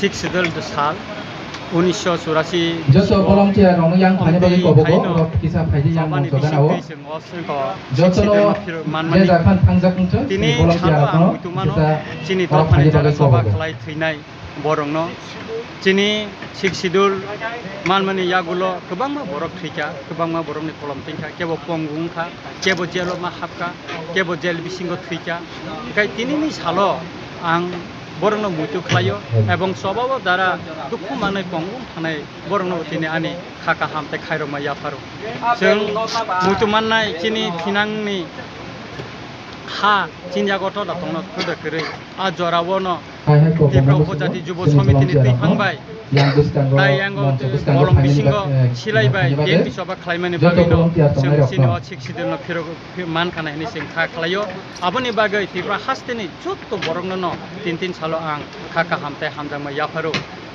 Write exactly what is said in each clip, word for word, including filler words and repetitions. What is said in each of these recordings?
Sixth Schedule sal unisho churasi Joto volunteer rokno yang phaina bagwi kobogo, rok kisa phaidi yang mongso gana o. Jotono je jakhan thangjak wngthung, tini volunteer rokno kisa chini rok phaina bagwi kobogo. Khlai thwinai borokno chini Sixth Schedule manmani yagulo kwbangma borok thwikha, kwbangma borokni kolom twikha, kebo pongu wngkha, kebo jelo ma hapkha, kebo jel bisingo thwikha. Hwnkhe tinini salo ang borokno muitu khlaio, ebong chobao dara dukhu manwi pongu thanai borokno tini ani kha kaham tei khairokma yapharo. Chwng muitu mannai chini thinangni ha chini yago toda tongno toda kwrwi. A jorao no Tipra Upojati Jubo Somitini twi phang bai, tai yango bolong bisingo silai bai, biyang bisoba khlaimani bagwi no chwng chini o Sixth Schedule no phirok man khana hini chwng kha khlaio. Aboni bagwi Tripura hasteni jotto borokno no tin tin salo ang kha kaham tei hamjakma yapharo.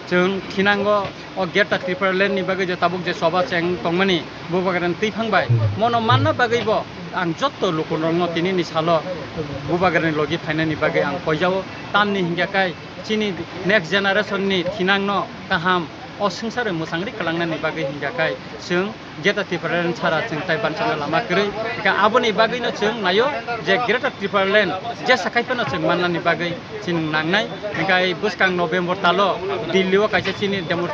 Chwng thinango o Greater Tipraland ni bagwi je tabuk je choba cheng tongmani Bubagrani twi phang bai, mono manna bagwi bo ang jotto lukurokno tinini salo Bubagrani logi phainani bagwi ang koijao. Tamni hingya kai chini next generation ni thinangno kaham o swngcharo mwchangri kwlangnani bagwi hingya kai chwng Greater Tipraland sara chwng tai bansana lama kwrwi. Hingkhe aboni bagwino chwng naio je Greater Tipraland jesa khai phano chwng mannani bagwi chini nangnai. Hingkhe bwskang November talo Delhi o kaisa chini demo-,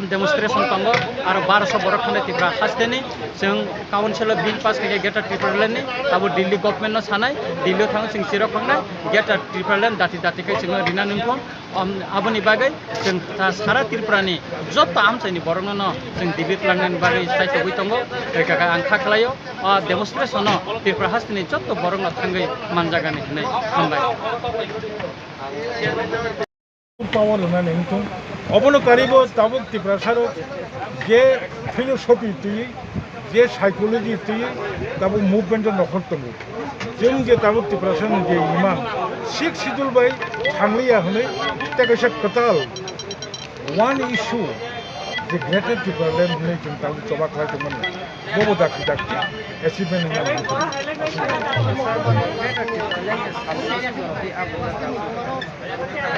demonstration tongo, aro barosho borok thangwi Tripura hasteni chwng council o bill pass khaikha Greater Tipraland ni, abo Delhi government no sanai, Delhi o thangwi chwng chirok phangnai, Greater Tipraland dati dati khai chwngno rina nungthung. Om, aboni bagwi chwng ta sara Tripura ni jotto amchaini borokno no chwng Delhi twlangnani bagwi chaithogwi tongo. Tei kaka ang kha khlaio, o demonstration no Tripura hasteni jotto borokno thangwi manjagani hwnwi hambai. Power rwnani wngthung. Obono karibo tabuk Tiprasarok je philosophy twi, je psychology twi tabuk movement o nokhor tongo. Chwng je tabuk Tiprasani je imang Sixth Schedule bai thangliya hwnwi tei kaisa kwtal one issue je Greater Tipraland hwnwi chwng tabuk choba khlai tongmani. Bobo dakti dakti achievement hwnwi ang nukho.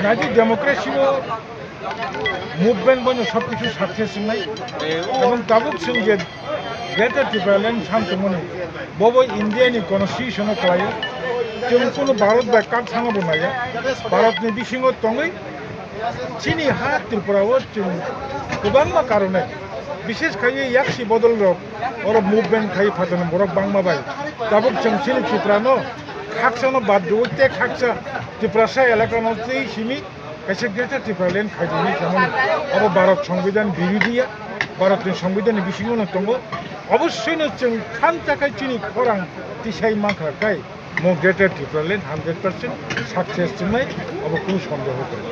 Naidi democracy o movement bono sob kisu success wngnai. Ebong tabuk chwng je Greater Tipraland san tongmani, bobo India ni constitution o kwlaio. Chwng kunu Bharat bai kak sana bo naiya. Bharat ni bisingo tongwi chini ha Tripura o chwng kwbangma karone, bishes khaiwi yaksi bodol rok oro movement khai phatani borok bangma bai. Tabuk chwng chini Tripura no khaksa no bad rwui tei khaksa Tiprasa elaka no tei simi kaisa Greater Tipraland khaijani samani. Abo Bharat Songbidan birodhiya, Bharat ni Songbidan ni bisingo no tongo. Obossoi no chwng thansa khai chini khorang tisai mankha khai mo Greater Tipraland hundred percent success wngnai, abo kunu sondeho kwrwi.